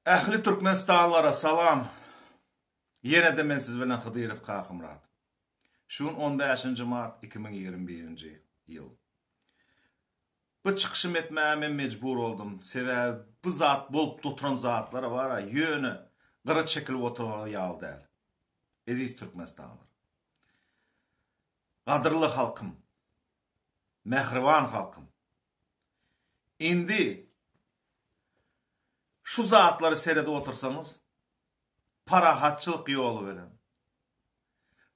Ähli Türkmenistanlylara salam. Ýene-de men siz bilen Hydyrow Kakymyrat. Şu gün on bäşinji mart 2021-nji ýyl. Bu çykyşym etmäge men mejbur boldum. Sebäbi bu zat bolup oturan zatlar bar-a, ýöne gyra çekilip oturar ýaly däl. Eziz Türkmenistanlylar. Gadyrly halkym. Mähriban halkym. Indi şu zatlary seredip otursaňyz, parahatçylyk ýoly bilen,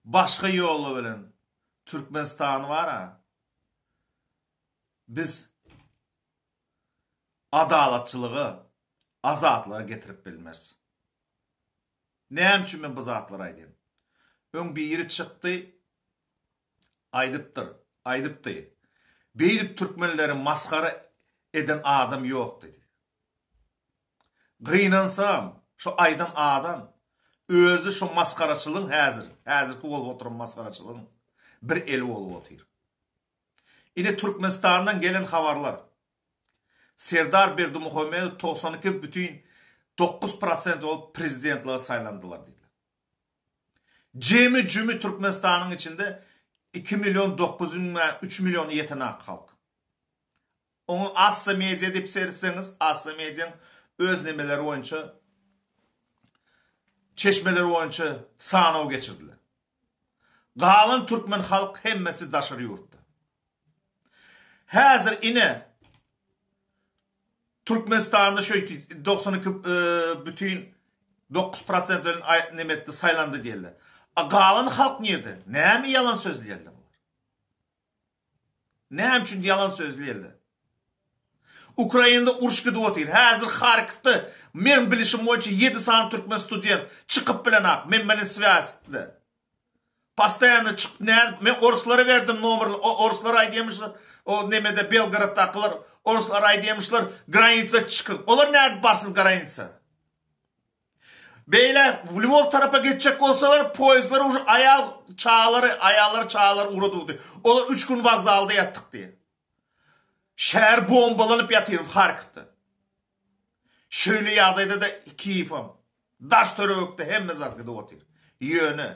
başga ýoly bilen Türkmenistany bar-a, biz adalatçylyga, azatlyga getirip bilmeris. Näme üçin men bu zatlary aýdýan? Öň biri çykdy, aýdypdyr, aýdypdy. Beýdip türkmenleri masgara eden adam ýok diýdi. Gynansam, şo aýdan adam özi şo masgaraçylygyň häzir, häzirki bolup oturan masgaraçylygyň bir eli bolup otyr. Ine Türkmenistandan gelen habarlar. Serdar Berdimuhamedow 92 bütin 9 prosent bolup prezidentlige saýlandylar diýdiler. Jemi jümi Türkmenistanyň içinde 2 million 900 müňe 3 milliona ýetenak halk. Oňa Assa Media diýip seretseňiz, Assa Mediaň öz nemeleri boýunça çeşmeleri boýunça sanaw geçirdiler. Galan türkmen halk hemmesi daşary ýurtda. Häzir ine Türkmenistanda şöýti 92 e, bütin 9 prosent bilen neme etdi, saýlandy diýerler. A galan halk nirde? Näme ýalan sözleýärler bular? Näme üçin ýalan sözleýärler? Ukrainada uruş gidip otyr. Häzir Harkowda men bilişim boýunça 7 sany türkmen student çykyp bilenak. Men bilen swýazda. Postoýanno çykyp nädip men orslara berdim nomerli orslar aýdýamyşlar o nemede Belgoroddakylar orslar aýdýamyşlar granica çykyň. Olar nädip barsyn granica? Beýle Lwow tarapa geçjek bolsalar poýezdler uje aýal çagalary aýallary çagalary ugradyldy. Olar 3 gün wokzalda ýatdyk diýýär. Şäher bombalanyp ýatyr Harkowda. Şeýle ýagdaýda-da Kiýewem, daş töwerekde hemme zat gidip otyr. Ýöne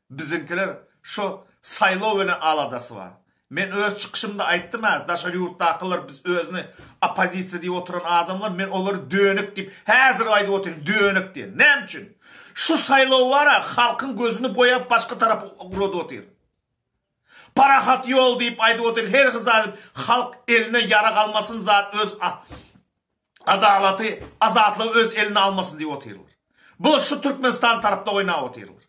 biziňkiler şo saýlaw bilen aladasy bar. Men öz çykyşymda aýtdym-ä, daşary ýurtdakylar biz özüni oppozisiýa diýip oturan adamlar, men olary dönük diýip, häzir aýdyp otyryn, dönük diýen. Näme üçin? Şu saýlaw bar-a, halkyň gözüni boýap başga tarapa ugradyp otyr. Parahat ýol diýip aýdyp otyr, her zat halk eline ýarag almasyn zat öz adalaty, azatlygy öz eline almasyn diýip otyrlar. Bular şu Türkmenistan tarapda oýnap otyrlar.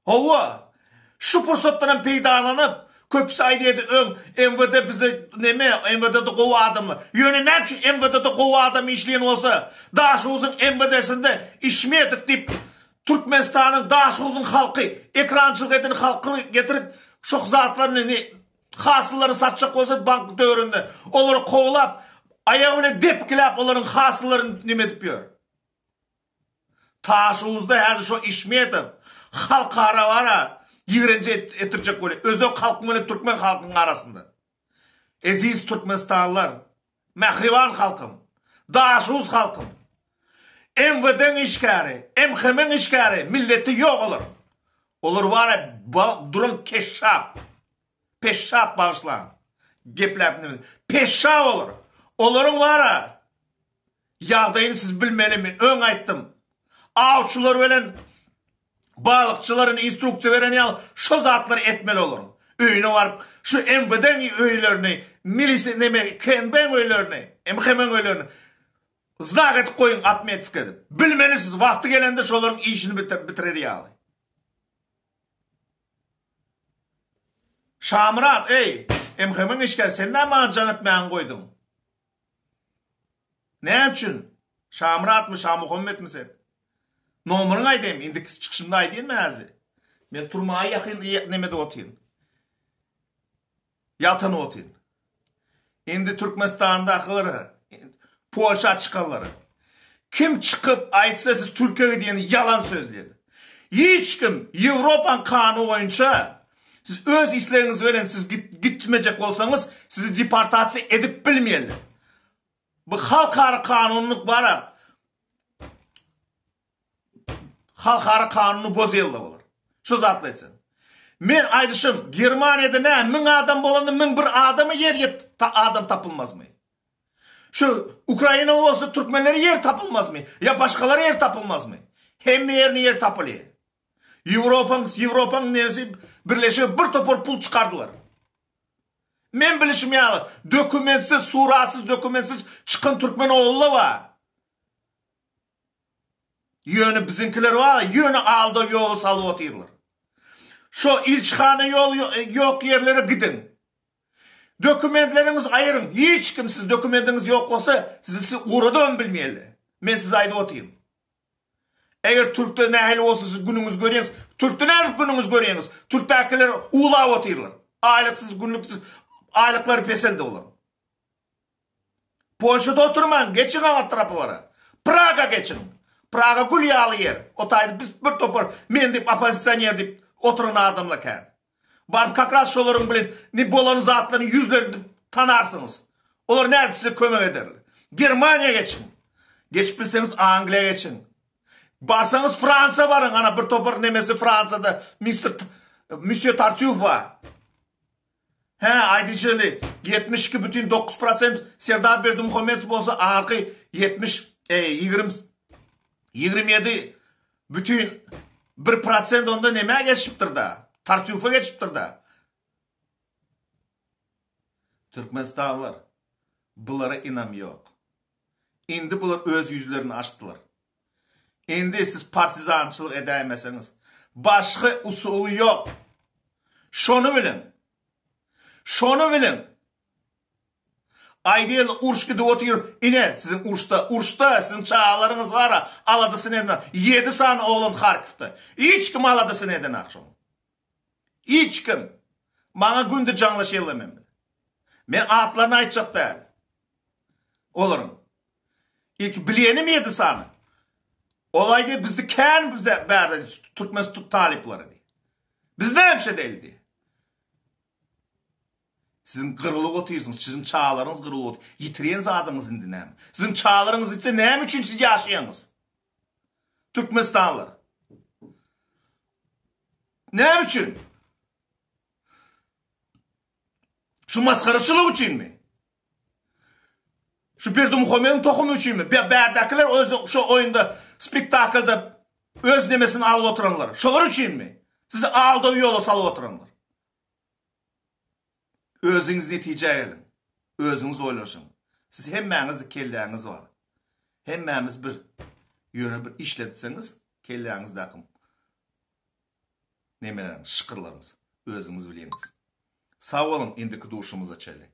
Hawa, şu pursatdan hem peýdalanyp, köpüsi aýdýardy öň MWD bize neme, MWD-de gowy adamlar. Ýöne näme üçin MWD-de gowy adam işleýän bolsa, Daşoguzyň MWD-sinde Işmedow diýip Türkmenistanyň Daşoguzyň halky ekrançylyk eden halky getirip şo zatlaryny hasyllaryny satjak bolsa bank döwründe olary kowlap aýagy bilen depgiläp olaryň hasyllaryny neme edip ýör. Daşoguzda häzir şo Işmetow halkara bara ýigrenji etdirjek bolýar. Özbek halkyň bilen türkmen halkynyň arasynda. Eziz türkmenistanlylar, mähriban halkym, Daşoguz halkym, MWD-iň işgäri, MHM-iň işgäri, milleti ýok olaryň. Olar bar-a duran keşşap. Peşşap bagyşlaň. Gepläp neme. Peşşap olar. Olaryň bar-a Ýagdaýyny siz bilmeli men öň aýtdym. Awçylar bilen balykçylaryň instruksiýa beren ýaly şo zatlary etmeli olaryň. Öýüne baryp şu MWD-iň öýlerini, milisiýa neme KNB-iň öýlerini, MHM-iň öýlerini znak edip goýuň otmetka edip. Bilmeli siz wagty gelende şolaryň işini bitirer ýaly. Şamyrat eý, MHM-iň işgäri sen näme maňa jaň etmäňi goýduň? Näme üçin? Şamyratmy, Şamuhammetmi sen? Nomeryňy aýdaýyn, indiki çykyşymda aýdýan men häzir. Men turmaga ýakyn nemede otyryn. Ýatan otyryn. Indi Türkmenistandakylar, Polşa çykanlary. Kim çykyp aýtsa siz Türkiýe gidýän ýalan sözleýär. Hiç kim Ýewropaň kanuny boýunça siz öz islegiňiz bilen siz gitmejek bolsaňyz sizi deportasiýa edip bilmeýärler. Bu halkara kanunyny bara halkara kanunyny bozýarlar bular. Şu zatlar etsin. Men aýdyşym, Germaniýada nä 1000 adam bolanda 1001 adama ýer ýet adam tapylmazmy? Şu Ukraina bolsa türkmenlere ýer tapylmazmy? Ýa başgalara ýer tapylmazmy? Hemme ýerine ýer tapylýar. Ýewropaň Ýewropaň nesi birleşip bir topar pul çykardylar. Men bilişim ýaly dokumentsiz, suratsyz, dokumentsiz çykan türkmen ogly bar. Ýöne biziňkiler bar, ýöne aldaw ýoly salyp otyrlar. Şo ilçihana ýoly ýok ýerlere gidiň. Dokumentleriňizi aýyryň. Hiç kim siz dokumentiňiz ýok bolsa, sizi siz ugradybam bilmeýärler. Men size aýdyp otyryn. Eger türkde nähili bolsa siz günüňizi görýäňiz. Türkde nädip günüňizi görýäňiz? Türkdäkiler uwlap otyrlar. Aýlyksyz, günlüksiz aýlyklary peseldi olaryň. Polşada oturmaň, geçiň aňa taraplara. Praga geçiň. Praga gül ýaly ýer. O taýda biz bir topar men diýip oppozisioner diýip oturan adamlar kän. Baryp kak raz şolaryň bilen ne bolan zatlaryny ýüzlerini tanarsyňyz. Olar nädip size kömek ederler. Germaniýa geçiň. Geçip bilseňiz Angliýa geçiň. Barsaňyz Fransiýa baryň. Ana bir topar nemesi Fransiýada mister Monsieur Tartýuf bar. Hä, aýdyşyly, 72 bütin 9 prosent Serdar Berdimuhamedow bolsa arky 70, e, 20, 27 bütin 1 prosent onda nemä geçipdir-da, Tartýufa geçipdir-da. Türkmenistanlylar, bulara ynam ýok. Indi bular öz ýüzlerini açdylar. Indi siz partizançylyk edäýmeseňiz, başga usuly ýok. Şony biliň. Şony biliň. Aýdýarlar uruş gidip otyr. Ine siziň uruşda, uruşda siziň çagalaryňyz bar-a, aladasyny eden. Ýedi sany oglan Harkowda. Hiç kim aladasyny edenak şoň. Hiç kim. Maňa günde jaňlaşýarlar men bilen. Men atlaryny aýtjak däl. Olaryň. Ilki bilýenim ýedi sany. Ol aýdýar bizde kän bize bärde türkmen talyplary diýip. Biz näme şey däldi. Siziň gyrylyp otyrsyňyz, siziň çagalaryňyz gyrylyp otyr. Ýitirýän zadyňyz indi näme? Siziň çagalaryňyz gitse näme üçin siz ýaşaýaňyz? Türkmenistanlylar. Näme üçin? Şu masgaraçylyk üçinmi? Şu Berdimuhamedowyň tohumy üçinmi? Bärdäkiler öz şu oýunda, spektaklda öz nemesini alyp oturanlar. Şolar üçinmi? Sizi aldaw ýola salyp oturanlar. Özüňiz netijä geliň. Özüňiz oýlaşyň. Siz hemmäňizde kelläňiz bar. Hemmämiz bir. Ýöne bir işletseňiz kelläňizdäki nemeleriňiz, şykyrlaryňyz özüňiz bilýäňiz. Sag boluň indiki duşumyza çenli.